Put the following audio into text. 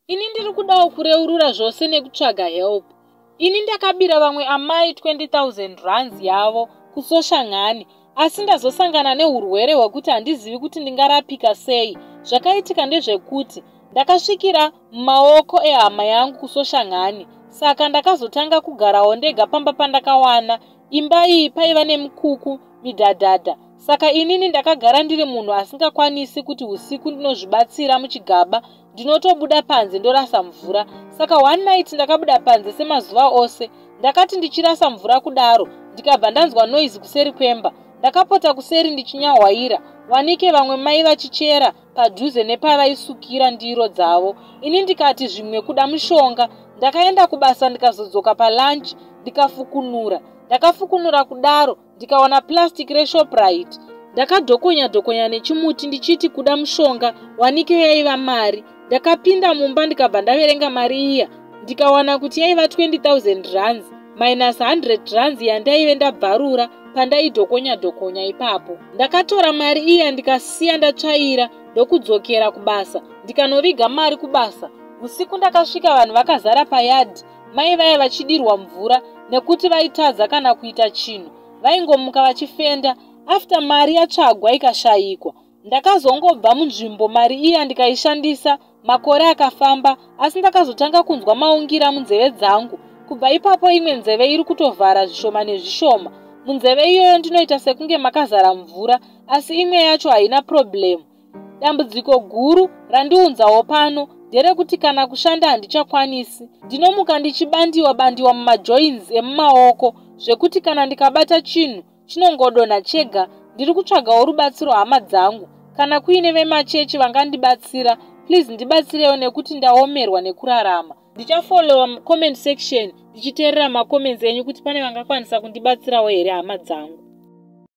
Ini ndiri kudawo kureurura zvose nekutsvaga help. Ini ndakabira vamwe amai 20,000 rands yavo kuSoshangani asi ndazosangana nehurwere hwekuti handizivi kuti ndingarapika sei. Zvakaitika ndezvekuti ndakasvikira mumaoko ehama yangu kuSoshangani saka ndakazotanga kugarawo ndega pamba pandakawana. Imba iyi paiva nemukuku midhadhadha saka inini ndakagara ndiri munhu asingakwanisi kuti usiku ndinozvibatsira muchigaba ndinotobuda panze ndorasa mvura. Saka one night ndakabuda panze semazuva ose. Ndakati ndichirasa mvura kudaro ndikabva ndanzwa noise kuseri kwemba. Ndakapota kuseri ndichinyahwaira wanike vamwe mai vachichera padhuze nepavaisukira ndiro dzavo. Ini ndikati zvimwe kuda mushonga. Ndakaenda kubasa ndikazodzoka palunch ndikafukunura. Ndakafukunura kudaro ndikawana plastic reShoprite. Ndakadhokonya dhokonya nechimuti ndichiti kuda mushonga wanike yaiva mari. Ndakapinda mumba ndikabva ndaverenga mari iya ndikawana kuti yaiva 20,000 rands minus 100 rands yandaive ndabvarura pandaidhokonya dhokonya ipapo. Ndakatora mari iya ndikasiya ndatsvaira ndokudzokera kubasa ndikanoviga mari kubasa. Usiku ndakasvika vanhu vakazara payadhi, mai vaya vachidirwa mvura nekuti vaitadza kana kuita chinhu. Vaingomuka vachifenda after mari yatsvagwa ikashayikwa. Ndakazongobva munzvimbo mari iya ndikaishandisa. Makore akafamba asi ndakazotanga kunzwa maungira munzeve dzangu. Kubva ipapo imwe nzeve iri kutovhara zvishoma nezvishoma. Munzeve iyoyo ndinoita sekunge makazara mvura asi imwe yacho haina problem. Dambudziko guru randiunzawo pano nderekuti kana kushanda handichakwanisi. Ndinomuka ndichibandiwa bandiwa mumajoins emumaoko zvekuti kana ndikabata chinhu chinongodonha chega. Ndiri kutsvagawo rubatsiro hama dzangu. Kana kuine vemachechi vangandibatsira, please ndibatsirewo nekuti ndaomerwa nekurarama. Ndichafollowa comment section ndichiteerera macomments enyu kuti pane vangakwanisa kundibatsirawo here hama dzangu.